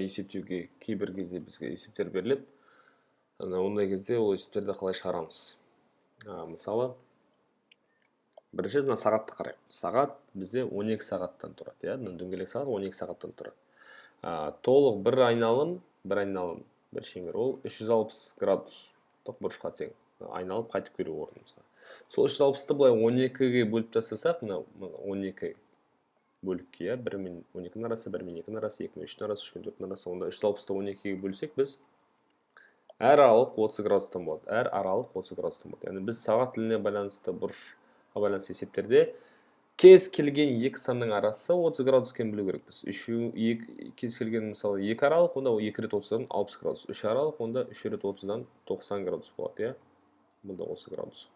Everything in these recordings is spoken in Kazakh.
Есептеуге кейбір кезде бізге есептер беріледі. Ондай кезде ол есептерді қалай шығарамыз? Мысалы, бірінші мына сағатты қарайық. Сағат бізде 12 сағаттан тұрады, иә? Мына дөңгелек сағат 12 сағаттан тұрады. Толық бір айналым, бір айналым, бір шеңбер, ол 360 градустық бұрышқа тең. Айналып қайтып келу орнымызға. Сол 360-ты былай 12-ге бөліп тастасақ, мына 12 бөлікке, иә, 1 мен 12-нің арасы, 1 мен 2-нің арасы, 2 мен 3-тің арасы, 3 мен 4-тің арасы, онда 360-ты 12-ге бөлсек, біз әр аралық 30 градустан болады. Әр аралық 30 градустан болады. Яғни біз сағат тіліне байланысты, бұрышқа байланысты есептерде кез келген екі санның арасы 30 градус екенін білу керекпіз. Үшеу, екі, кез келген, мысалы, екі аралық, онда ол 2 рет 30-дан 60 градус. Үш аралық, онда 3 рет 30-дан 90 градус болады, иә? Бұнда 30 градус.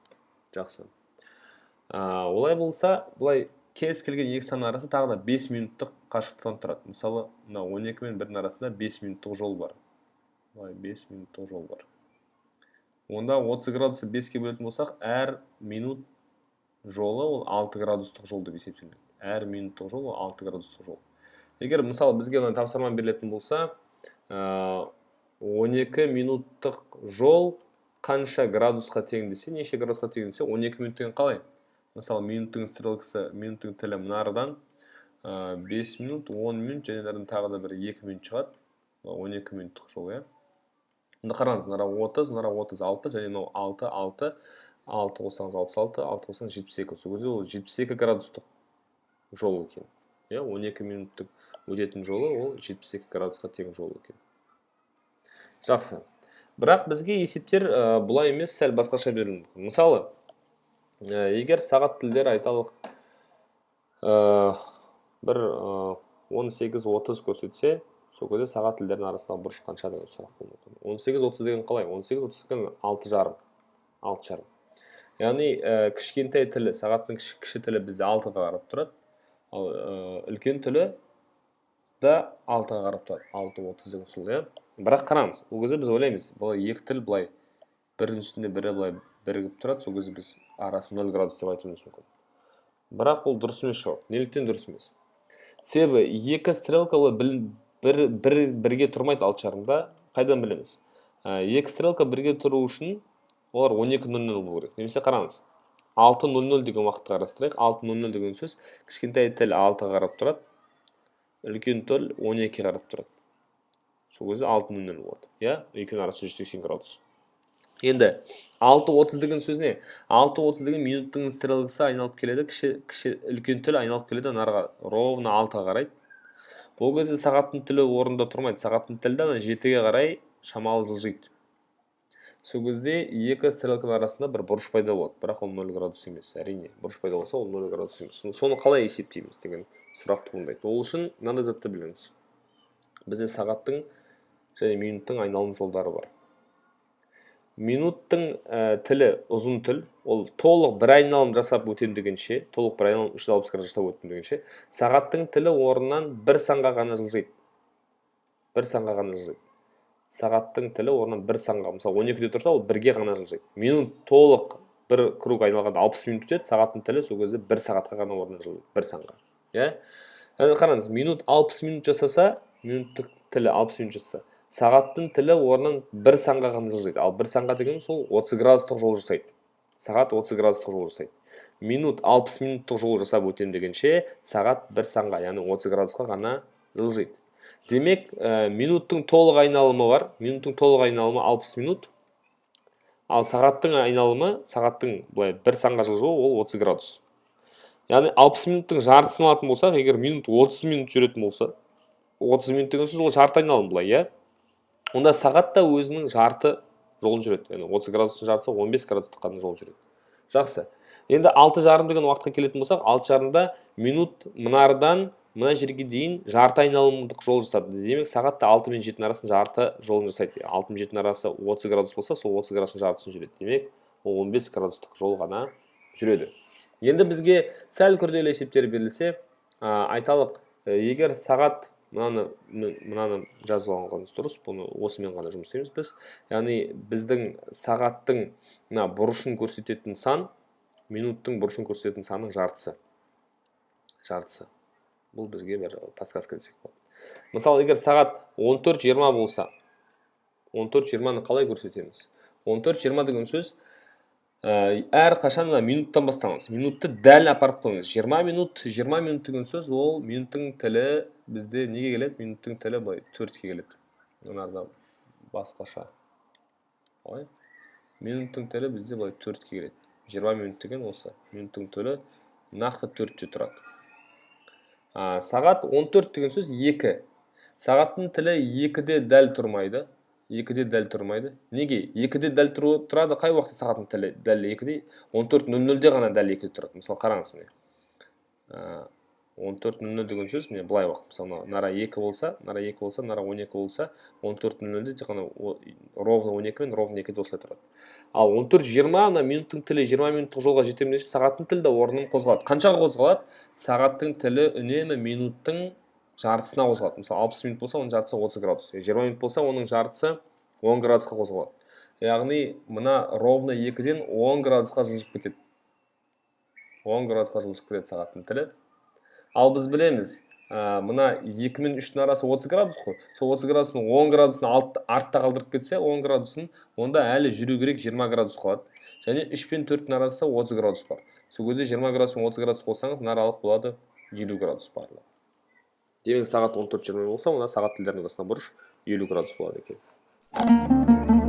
Жақсы. Олай болса, былай кез келген екі санның арасы тағы да 5 минуттық қашықтықтан тұрады. Мысалы, мына 12 мен 1-дің арасында 5 минуттық жол бар. Былай 5 минуттық жол бар. Онда 30 градусты 5-ке бөлетін болсақ, әр минут жолы ол 6 градустық жол деп есептелінеді. Әр минуттық жол ол 6 градустық жол. Егер, мысалы, бізге мына тапсырма берілетін болса, 12 минуттық жол қанша градусқа тең десе, неше градусқа тең десе, 12 минут деген қалай? Мысалы, минуттың стрелкасы, минуттың тілі мынарадан, 5 минут, 10 минут және мынадан тағы да бір 2 минут шығады. 12 минуттық жол, иә? Онда қараңыз, мынара 30, мынара 30, 6 және мынау 6, 6, 6 қоссаңыз 66, 6 қоссаңыз 72. Сол кезде ол 72 градустық жол екен. Иә, 12 минуттық өтетін жолы ол 72 градусқа тең жол екен. Жақсы. Бірақ бізге есептер бұлай емес, сәл басқаша берілуі мүмкін. Мысалы, егер сағат тілдері, айталық, бір 18:30 көрсетсе, сол кезде сағат тілдерінің арасындағы бұрыш қанша деген сұрақ болуы мүмкін. 18:30 деген қалай? 18:30 деген алты жарым. Алты жарым. Яғни, кішкентай тілі, сағаттың кіші тілі бізде 6-ға қарап тұрады. Ал үлкен тілі да 6-ға қарап тұрады. 6:30 деген сол, иә? Бірақ қараңыз, ол кезде біз ойлаймыз, былай екі тіл былай бірінің үстінде бірі былай бірігіп тұрады, сол кезде біз арасы 0 градус деп айтуымыз мүмкін. Бірақ ол дұрыс емес жауап. Неліктен дұрыс емес? Себебі екі стрелка ол бірге тұрмайды алты жарымда. Қайдан білеміз? Екі стрелка бірге тұру үшін олар 12:00 болу керек. Немесе қараңыз, 6:00 деген уақытты қарастырайық. 6:00 деген сөз кішкентай тіл 6-ға қарап тұрады, үлкен тіл 12-ге қарап тұрады. Сол кезде 6:00 болады. Иә, екеуінің арасы 180 градус. Енді 6:30 деген сөз не? 6:30 деген минуттың стрелкасы айналып келеді, үлкен тіл айналып келеді, нарға ровно 6-ға қарайды. Бұл кезде сағаттың тілі орнында тұрмайды. Сағаттың тілі де ана 7-ге қарай шамалы жылжиды. Сол кезде екі стрелканың арасында бір бұрыш пайда болады, бірақ ол 0 градус емес. Әрине, бұрыш пайда болса, ол 0 градус емес. Соны қалай есептейміз деген сұрақ туындайды. Ол үшін мынандай затты білеміз. Бізде сағаттың және минуттың айналым жолдары бар. Минуттың тілі ұзын тіл, ол толық бір айналым жасап өтем дегенше, толық бір айналым 360 градус жасап өтем дегенше, сағаттың тілі орнынан бір санға ғана жылжиды. Бір санға ғана жылжиды. Сағаттың тілі орнынан бір санға, мысалы, 12-де тұрса, ол бірге ғана жылжиды. Минут толық бір круг айналғанда 60 минут өтеді, сағаттың тілі сол кезде бір сағатқа ғана орнынан жылжиды, бір санға. Иә? Яғни қараңыз, минут 60 минут жасаса, минуттық тілі 60 минут жасаса, сағаттың тілі орнынан бір санға ғана жылжиды. Ал бір санға деген сол 30 градустық жол жасайды. Сағат 30 градустық жол жасайды. Минут 60 минуттық жол жасап өтем дегенше, сағат бір санға, яғни 30 градусқа ғана жылжиды. Демек, минуттың толық айналымы бар. Минуттың толық айналымы 60 минут. Ал сағаттың айналымы, сағаттың былай бір санға жылжуы ол 30 градус. Яғни 60 минуттың жартысын алатын болсақ, егер минут 30 минут жүретін болса, 30 минут деген сөз ол жарты айналым былай, иә? Онда сағат та өзінің жарты жолын жүреді. Яғни 30 градустың жартысы 15 градустық қана жол жүреді. Жақсы. Енді алты жарым деген уақытқа келетін болсақ, алты жарымда минут мынардан мына жерге дейін жарты айналымдық жол жасады. Демек, сағат та алты мен жетінің арасын жарты жолын жасайды. Алты мен жетінің арасы 30 градус болса, сол 30 градустың жартысын жүреді. Демек, ол 15 градустық жол ғана жүреді. Енді бізге сәл күрделі есептер берілсе, айталық, егер сағат мынаны жазып алғанымыз дұрыс, бұны осымен ғана жұмыс істейміз біз. Яғни біздің сағаттың мына бұрышын көрсететін сан, минуттың бұрышын көрсететін санның жартысы. Жартысы. Бұл бізге бір подсказка десек болады. Мысалы, егер сағат 14:20 болса, 14:20-ны қалай көрсетеміз? 14:20 деген сөз, әрқашан мына минуттан бастаңыз. Минутты дәл апарып қойыңыз. 20 минут, 20 минут деген сөз, ол минуттың тілі бізде неге келеді? Минуттың тілі былай 4-ке келеді. Мынарда басқаша. Қалай? Минуттың тілі бізде былай 4-ке келеді. 20 минут деген осы. Минуттың тілі нақты 4-те тұрады. Сағат 14 деген сөз 2. Сағаттың тілі 2-де дәл тұрмайды. 2-де дәл тұрмайды. Неге? 2-де дәл тұрады. Қай уақытта сағаттың тілі дәл 2-де? 14:00-де ғана дәл 2-де тұрады. Мысалы, қараңыз міне. 14:00 деген сөз міне былай уақыт. Мысалы, нара 2 болса, нара 2 болса, нара 12 болса, 14:00-де тек қана ровно 12 мен ровно 2-де осылай тұрады. Ал 14:20, ана минуттың тілі 20 минуттық жолға жетемін десе, сағаттың тілі де орнынан қозғалады. Қаншаға қозғалады? Сағаттың тілі үнемі минуттың жартысына қозғалады. Мысалы, 60 минут болса, оның жартысы 30 градус. 20 минут болса, оның жартысы 10 градусқа қозғалады. Яғни, мына ровно 2-ден 10 градусқа жылжып кетеді. 10 градусқа жылжып кетеді сағаттың тілі. Ал біз білеміз, мына 2 мен 3-тің арасы 30 градус қой. Сол 30 градустың 10 градусын артта қалдырып кетсе, 10 градусын, онда әлі жүру керек 20 градус қалады. Және 3 пен 4-тің арасы 30 градус бар. Сол кезде 20 градус пен 30 градус қоссаңыз, мына аралық болады 50 градус барлығы. Демек, сағат 14:20 болса, онда сағат тілдерінің арасында бұрыш 50 градус болады екен.